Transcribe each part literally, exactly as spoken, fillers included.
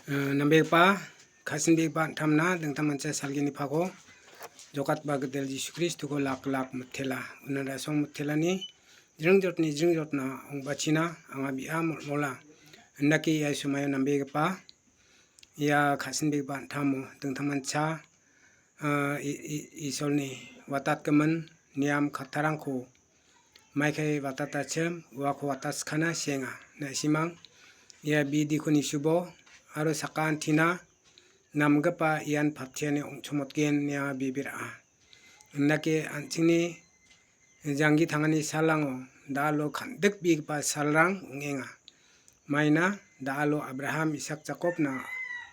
Eh, nambegipa, ka·sinbegipa an·tamna dingtang mancha salgini pako jokatba gitel Jisu Kristoko lak lak mitela. Una da·song mitelani jringjotni jringjotna ong·bachina anga bi·a molmola. Indake ia somaio nambegipa, ia ka·sinbegipa an·tamo dingtang mancha, ah, i-, i-, Isolni watatgimin niam kattarangko maikai watatachim uako watatskana sienga. Na·simang ia bidiko nisubo aro sakantina namgipa ian patiani ong·chomotgen nia bibir a. Indake an·chingni janggi tangani salango da·alo kandikbegipa salrang ong·enga. Maina da·alo Abraham, Isak, Jakobna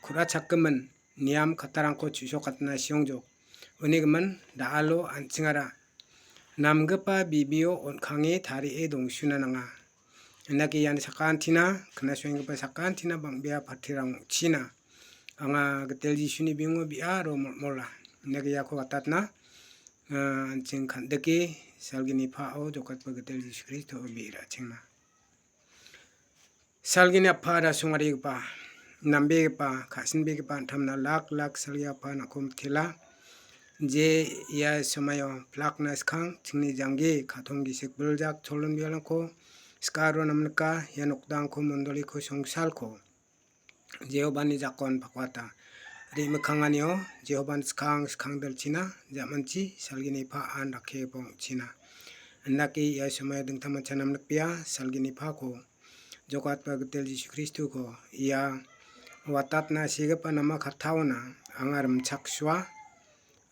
ku·rachakgimin niam kattarangko chu·sokatna siongjok. Uni gimin da·alo an·chingara namgipa bibio on·kange tarie dongsuna nanga. Indake ian sakantina, knasoenggipa sakantina bang·bea patirang ong·china. Anga gitel Jisuni bimingo bi·a aro molmola. Indake iako watatna, ah, an·ching kandike salgini pao jokatba gitel Jisu Kristo bi·e ra·chengna. Salgini Apa da songarigipa, nambegipa, ka·sinbegipa an·tamna lak lak salgi Apa nangkom tela. Je ia somaio plakna skang chingni janggi katong gisik biljak cholon bialangko skaro namnika ia nokdangko mondoliko songsalko Jehovani jakon pakwata. Re·mikkanganio Jehovan skang skang dilchina jamanchi salgini pa an rakkigipa ong·china. Indake ia somaio dingtang mancha namnikbea salgini pako jokatba gitel Jisu Kristoko ia watatna segipa nama kattaona anga rimchaksoa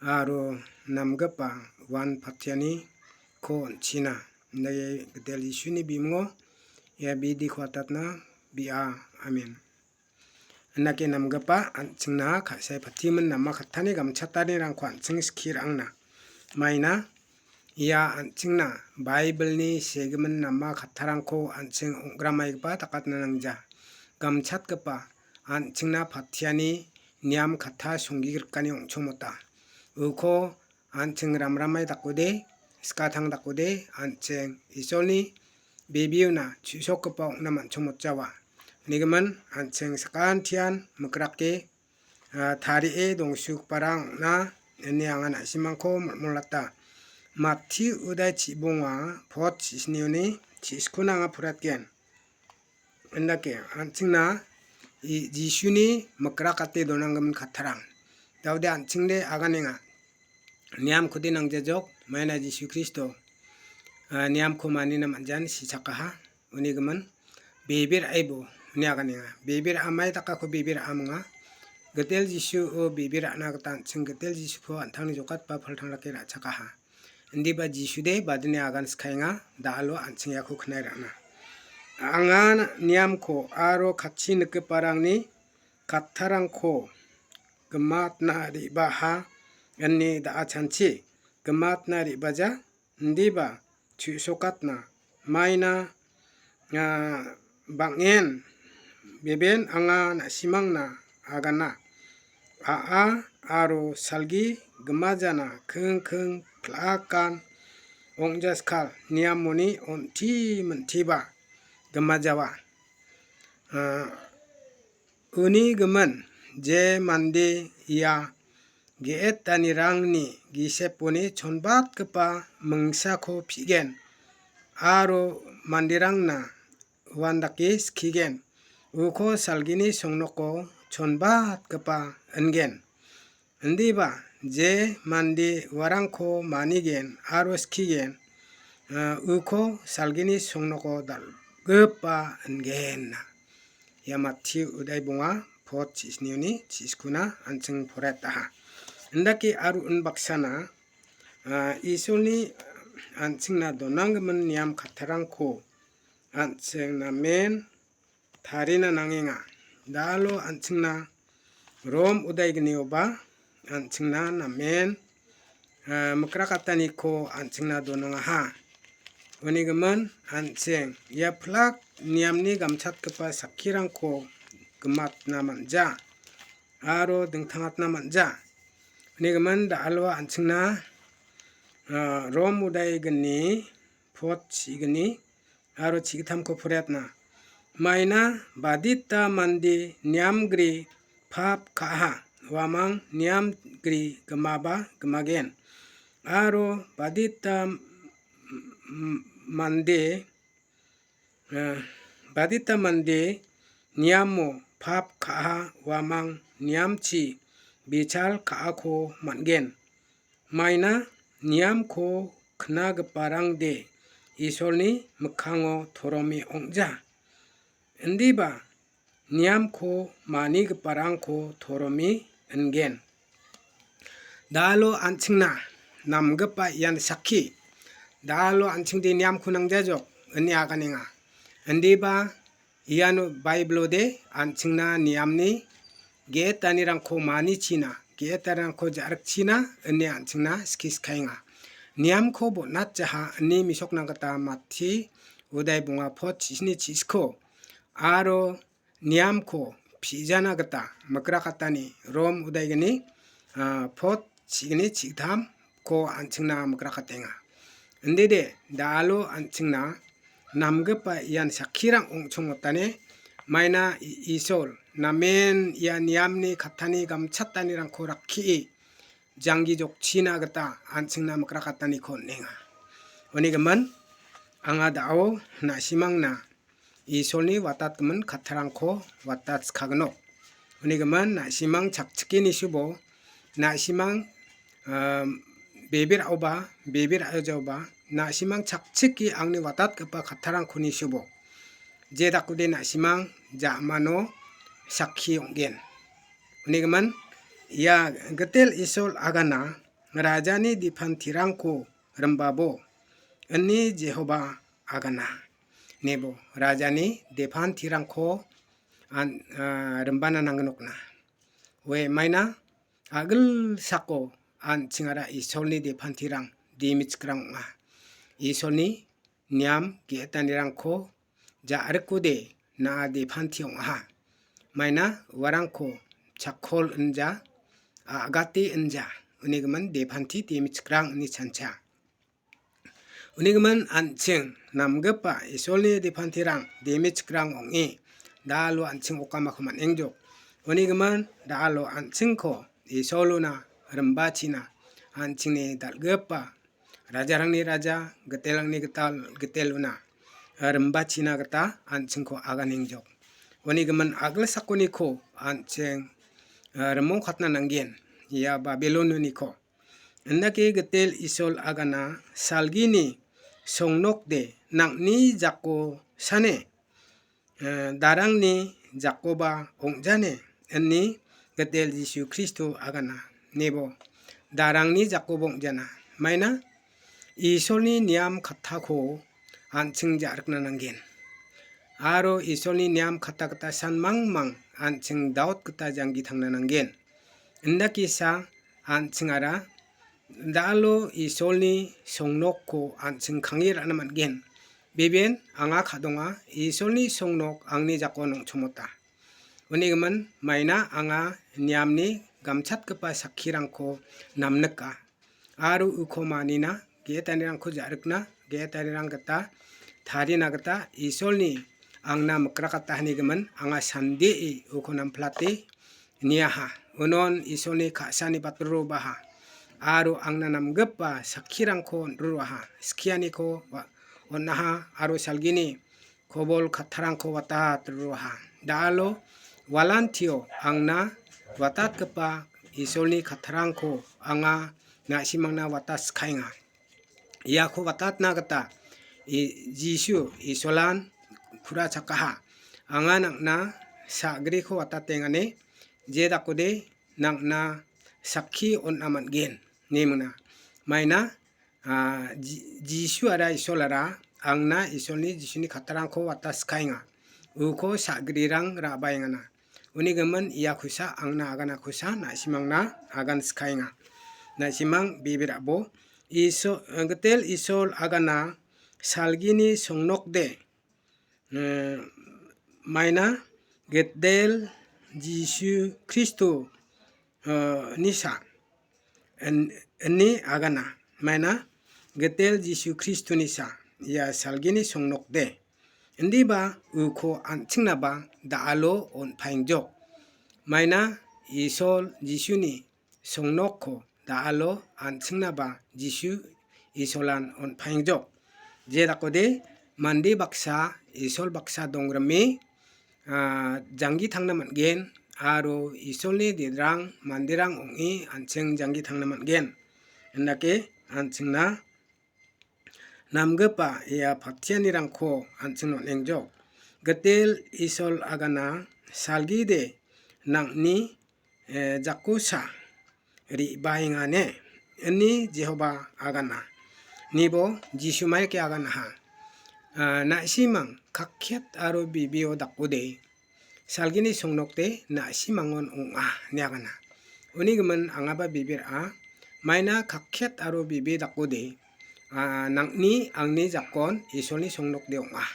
aro namgipa uan patianiko on·china. Indake gitel Jisuni bimingo ia bidiko watatna bi·a. Amen. Indake namgipa an·chingna ka·sae patimen nama kattani gamchatanirangko an·ching skirangna. Maina ia an·chingna Baibilni segimin nama kattarangko an·ching ong·gramaigipa dakatna nangja. Gamchatgipa an·chingna patiani niam katta songgigrikani ong·chongmota. Uko an·ching ramramai dakode, skatang dakode, an·ching Isolni bebiona chu·sokgipa ong·na man·chongmotjawa. Unigimin an·ching sakantian mikrake, ah, tarie dongsugiparang ong·na ine anga na·simangko molmolata. Matthew udai chibonga pot chisnioni chiskuna anga poratgen. Indake an·chingna i-, Jisuni mikrakate donanggimin kattarang. Daode an·chingde aganenga. Niamkode nangjajok, maina Jisu Kristo, ah, niamko manina man·jan sichakaha. Uni gimin, bebir aibo, uni aganenga. Bebir amai dakako bebir amonga. Gitel Jisu o bebir ana gita an·ching gitel Jisuko an·tangni jokatba paltang dake ra·chakaha. Indiba Jisude badini agan skaenga, da·alo an·ching iako knae ra·na. Anga niamko aro katchi nikgiparangni kattarangko gimatna re·baha ine da·achanchi. Gimatna re·baja, indiba chu·sokatna maina, ah, bang·en beben anga na·simangna agana. A·a aro salgi gimajana kingking plakan ong·jaskal niamoni on·ti mintiba gimajawa. Ah, uni gimin je mande ia ge·etanirangni giseponi chonbatgipa mingsako pi·gen aro manderangna uandake skigen. Uko salgini songnoko chonbatgipa ingen. Indiba je mande uarangko manigen aro skigen, ah, uko salgini songnoko dal·gipa ingen. Ia Matthew udai bonga pot chisnioni chiskuna an·ching poraiataha. Indake aro unbaksana, ah, Isolni an·chingna donanggimin niam kattarangko an·ching namen tarina nangenga. Da·alo an·chingna Rom udaignioba an·chingna namen, ah, mikrakataniko an·chingna donangaha. Uni gimin an·ching ia plak niamni gamchatgipa sakkirangko gimatna man·ja aro dingtangatna man·ja. Uni gimin da·alo an·chingna, ah, Rom udaigni pot chi·gni aro chi·gittamko poraiatna. Maina badita mande niamgri pap ka·aha, uamang niamgri gimaba gimagen. Aro badita m-, m-, mande, eh, badita mande niamo pap ka·aha, uamang niamchi bichal ka·ako man·gen. Maina niamko knagiparangde Isolni mikkango toromi ong·ja. Indiba niamko manigiparangko toromi ingen. Da·alo an·chingna namgipa ian sakki. Da·alo an·chingde niamko nangjajok ine aganenga. Indiba iano Baibilo de an·chingna niamni ge·etanirangko manichina, ge·etanirangko ja·rikchina ine an·chingna skiskaenga. Niamko bon·atjaha ine misokna gita Matti udai bonga pot chisni chisiko aro niamko pijana gita mikrakatani Rom udaigini, ah, pot chigni chigittamko an·chingna mikrakatenga. Indide da·alo an·chingna namgipa ian sakkirang ong·chongmotani maina I-, Isol namen ia niamni kattani gamchatanirangko rakkie janggi jokchina gita an·chingna mikrakataniko on·enga. Unigimin anga da·o na·simangna Isolni watatgimin kattarangko watatskagnok. Unigimin na·simang chakchike nisubo, na·simang, um, bebe ra·oba, bebe ra·ojaoba, na·simang chakchike angni watatgipa kattarangko nisubo. Je dakode na·simang ja·mano sakki ong·gen. Unigimin ia gitel Isol agana rajani dipantirangko rimbabo, ine Jehoba agana. Nebo rajani depantirangko an-, ah, rimbana nanggnokna. Ue maina a·gilsako an·chingara Isolni depantirang dimichikrang ong·a. Isolni niam ge·etanirangko ja·rikode na·a depanti ong·aha. Maina uarangko chakol inja, a-, agate inja, unigimin depanti dimichikrang ine chancha. Unigimin an·ching namgipa Isolni depantirang dimichikrang ong·e, da·alo an·ching okamako man·engjok. Unigimin da·alo an·chingko Isolona rimbachina an·chingni dal·gipa rajarangni raja, gitelrangni gital, gitelona rimbachina gita an·chingko aganengjok. Unigimin a·gilsakoniko an·ching, eh, rimongkatna nanggen, ia Babilononiko. Indake gitel Isol agana salgini songnokde nang·ni jako sane, eh, darangni jakoba ong·jane, ine gitel Jisu Kristo agana. Nebo darangni jakoba ong·jana. Maina Isolni niam kattako an·ching ja·rikna nanggen. Aro Isolni niam katta gita san mangmang an·ching daot gita janggi tangna nanggen. Indakesa an·chingara da·alo Isolni songnokko an·ching kange ra·na man·gen. Beben anga ka·donga, Isolni songnok angni jako nongchomota. Unigimin maina anga niamni gamchatgipa sakkirangko namnika. Aro uko manina ge·etanirangko ja·rikna, ge·etanirang gita tarina gita Isolni angna mikrakata hanigimin anga sandie uko namplate niaha. Unon Isolni ka·sani batrobaha. Aro angna namgipa sakkirangko on·ruraha. Skianiko wa-, on·aha aro salgini kobol kattarangko wata atroha. Da·alo walantio angna watatgipa Isolni kattarangko anga na·simangna wataskaenga. Iako watatna gita I-, Jisu Isolan kura chakaha. Anga nang·na sa·griko watatengane, je dakode nang·na sakki on·a man·gen, ine mingna. Maina ah, Ji-, Jisu ara Isolara angna Isolni Jisuni kattarangko wataskaenga. Uko sa·grirang ra·baengana. Uni gimin ia kusa angna agana kusa na·simangna agan skaenga. Na·simang bibir abo Iso-, eh, gitel Isol agana salgini songnokde, eh, maina gitel Jisu Kristo, eh, nisa. En-, ine agana. Maina gitel Jisu Kristoni sa, ia salgini songnokde. Indiba uko an·chingnaba da·alo on·paengjok. Maina Isol Jisuni songnokko da·alo an·chingnaba Jisu Isolan on·paengjok. Je dakode mande baksa, Isol baksa dongrime, ah, janggi tangna man·gen, aro Isolni derang manderang ong·e an·ching janggi tangna man·gen. Indake an·chingna namgipa ia patianirangko an·ching on·engjok. Gitel Isol agana salgide nang·ni, eh, jakosa re·baengane, ine Jehoba agana. Nibo Jisu maike aganaha. Ah, na·simang kakket aro bibio dakode, salgini songnokde na·simangon ong·a, ine agana. Uni gimin angaba bibir a, maina kakket aro bibi dakode, ah, nang·ni angni jakon Isolni songnokde ong·a.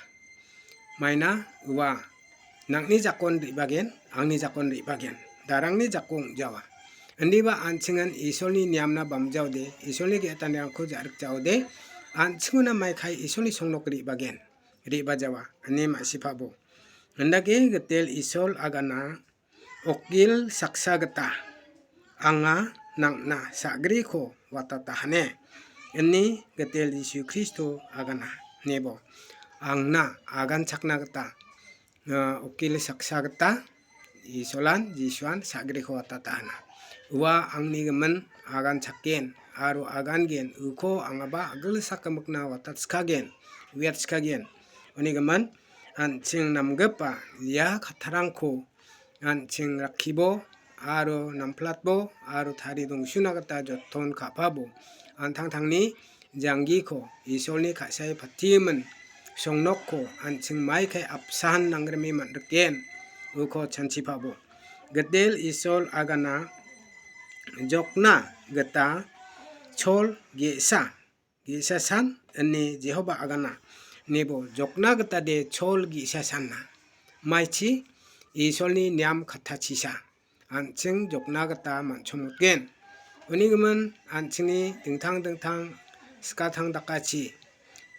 Maina ua, nang·ni jakon re·bagen, angni jakon re·bagen. Darangni jako ong·jawa. Indiba an·chingan Isolni niamna bamjaode, Isolni ge·etanirangko ja·rikjaode, an·chingona maikai Isolni songnok re·bagen, re·bajawa, ine ma·sipabo. Indake Gitel Isol agana okil saksa gita anga nang·na sagriko watatahane, ine Gitel Jisu Kristo agana, nebo. Angna aganchakna gita, ah, okil saksa gita Isolan, Jisuan sagriko watatahana. Ua angni gimin aganchaken aro agangen, uko angaba agilsak gimikna watatskagen, uiatskagen. Uni gimin an·ching namgipa ia kattarangko an·ching rakkibo aro namplatbo aro tarie dongsuna gita joton ka·pabo, an·tangtangni janggiko Isolni ka·sae patimen songnokko an·ching maikai apsan nanggrime man·riken, uko chanchipabo. Gitel Isol agana jokna gita chol ge·sa, ge·sa san ine Jehoba agana. Nebo jokna gita de chol ge·sa sanna. Maichi Isolni niam kattachisa an·ching jokna gita man·chongmotgen. Uni gimin an·chingni dingtang dingtang skatang dakachi,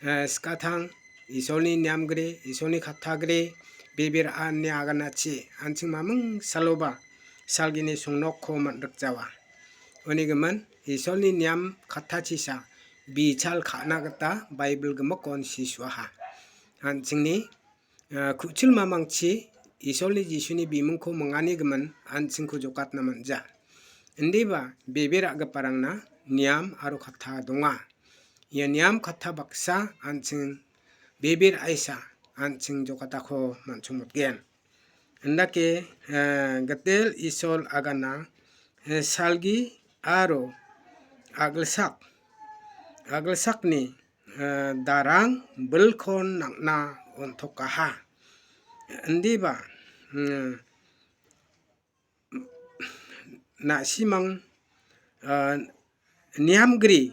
eh, skatang Isolni niamgre, Isolni kattagre, bebe ra·a ine aganachi, an·ching maming saloba salgini songnokko man·rikjawa. Uni gimin Isolni niam kattachisa bichal ka·na gita Baibel gimikon sisuaha. An·chingni ah, ku·chil mamangchi Isolni Jisuni bimingko mingani gimin an·chingko jokatna man·ja. Indiba bebe ra·giparangna niam aro katta donga. Ia niam katta baksa an·ching bebe ra·aisa an·ching jokatako man·chongmotgen. Indake, eh, Gitel Isol agana, eh, salgi aro agilsak, agilsakni eh, darang bilkon nang·na on·tokaha. Indiba, mm, na·simang, eh, niamgri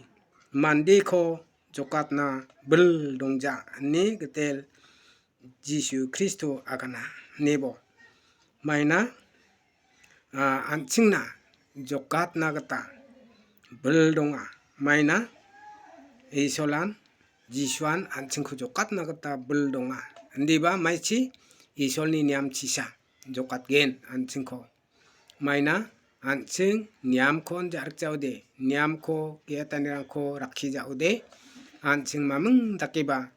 mandeko jokatna bil dongja, ine Gitel Jisu Kristo agana, nebo. Maina, ah, an·chingna jokatna gita bil donga. Maina Isolan, Jisuan an·chingko jokatna gita bil donga. Indiba maichi Isolni niamchisa jokatgen an·chingko. Maina an·ching niamkon ja·rikjaode, niamko ge·etanirangko rakkijaode, an·ching maming dakeba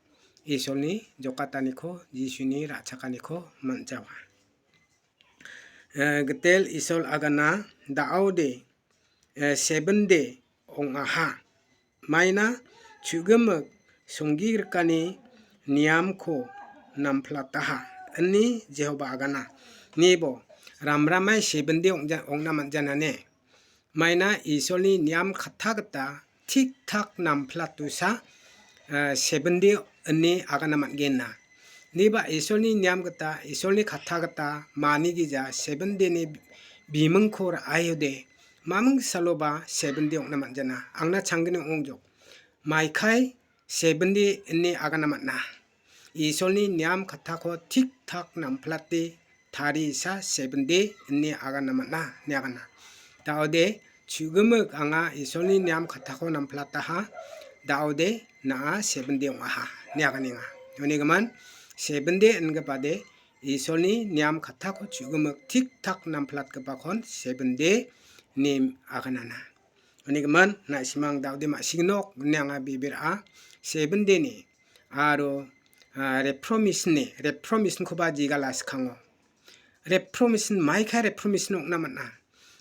Isolni jokataniko, Jisuni ra·chakaniko man·jawa. Eh, Gitel Isol agana da·ode, eh, Seven Day ong·aha. Maina chu·gimik songgirikani niamko namplataha, ine Jehoba agana. Nebo, ramramai Seven Day ong·ja-, ong·na man·janane. Maina Isolni niam katta gita tik tak namplatusa, eh, Seven Day ine agana man·genna. Niba Isolni niam gita, Isolni katta gita, manigija Seven Day-ni bimingko ra·aiode, maming saloba Seven Day ong·na man·jana. Angna changgni ong·jok. Maikai Seven Day ine agana man·a. Isolni niam kattako tik tak namplate tarisa Seven Day ine agana man·a, ine agana. Da·ode, chu·gimik anga Isolni niam kattako namplataha, da·ode na·a Seven Day ong·aha, ine aganenga. Uni gimin, Seven Day ingipade Isolni niam kattako chu·gimik tik tak namplatgipakon Seven Day ine aganana. Unigimin, na·simang da·ode ma·signok ine anga bebe ra·a. Seven Day-ni aro, ah, Reformation-ni, Reformation-koba jigala sikango. Reformation, maika Reformation ong·na man·a.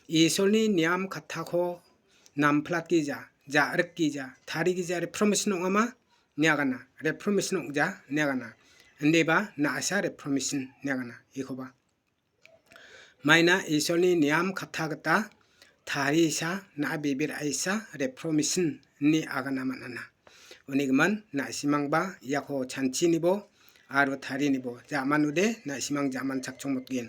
Isolni niam kattako namplatgija, ja·rikgija, tarigija Reformation ong·ama, niagana. Reformation ong·ja, niagana. Indiba na·asa Reformation niagana. Ikoba. Maina Isolni niam katta gita tarisa, na·a bebe ra·isa Reformation ine agana man·ana. Unigimin, na·simangba iako chanchinibo aro tarinibo. Ja·manode na·simang ja·man chakchongmotgen.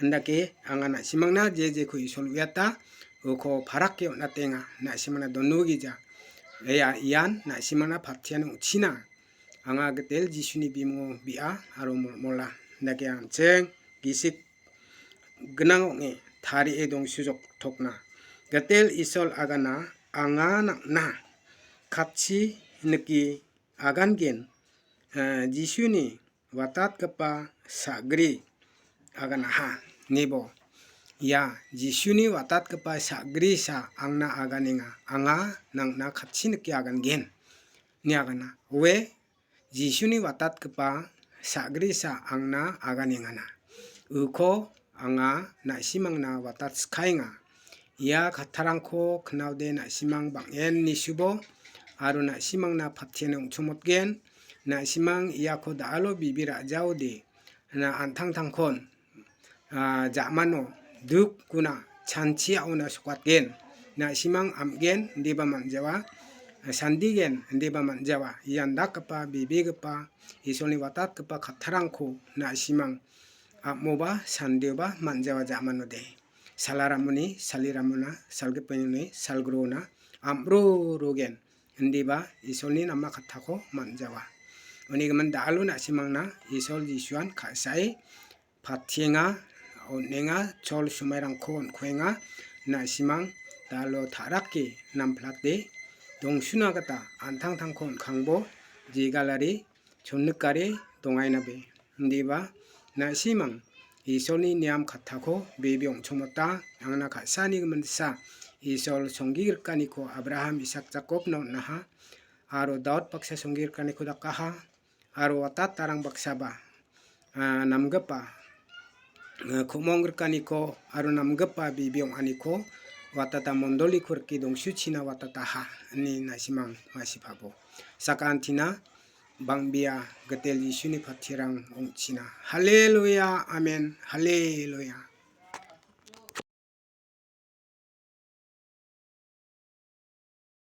Indake anga na·simangna je jeko Isol uiata, uko parake on·atenga, na·simangna donogija. Ia, ian na·simangna patian ong·china. Anga gitel Jisuni bimingo bi·a aro molmola. Indake an·ching gisik gnang ong·e tarie dongsujok tokna. Gitel Isol agana anga nang·na katchi niki agangen, eh, Jisuni watatgipa sa·gri aganaha, nebo. Ia Jisuni watatgipa sa·grisa angna aganenga, anga nang·na katchi nike agangen, ine agana. Oe, Jisuni watatgipa sa·grisa angna aganengana. Uko anga na·simangna watatskaenga. Ia kattarangko knaode na·simang bang·en nisubo aro na·simangna patian ong·chongmotgen. Na·simang iako da·alo bebe ra·jaode na an·tangtangkon, ah, ja·mano dukguna chanchi a·ona sokatgen. Na·simang am·gen indiba man·jawa, sandigen indiba man·jawa. Ian dakgipa, bebegipa, Isolni watatgipa kattarangko na·simang am·oba, sandioba man·jawa ja·manode. Salaramoni, saliramona, salgipengoni, salgrona, am·rorogen. Indiba Isolni nama kattako man·jawa. Unigimin da·alo na·simangna Isol Jisuan ka·sae patienga, on·enga, chol sumairangko on·kuenga, na·simang da·alo ta·rake namplate dongsuna gita an·tangtangko on·kangbo jegalari chonnikari dongainabe. Indiba na·simang Isolni niam kattako bebe ong·chongmota, angna ka·sani giminsa Isol songgigrikaniko Abraham, Isak, Jakobna on·aha, aro Daud baksa songgigrikaniko dakaha, aro watat tarang baksaba, ah, namgipa, ah, ku·mong grikaniko aro namgipa bebe ong·aniko watata mondoliko rike dongsuchina watataha, ine na·simang masipabo. Sakantina bang·bea gitel Jisuni patirang ong·china. Haleluya, amen, haleluya.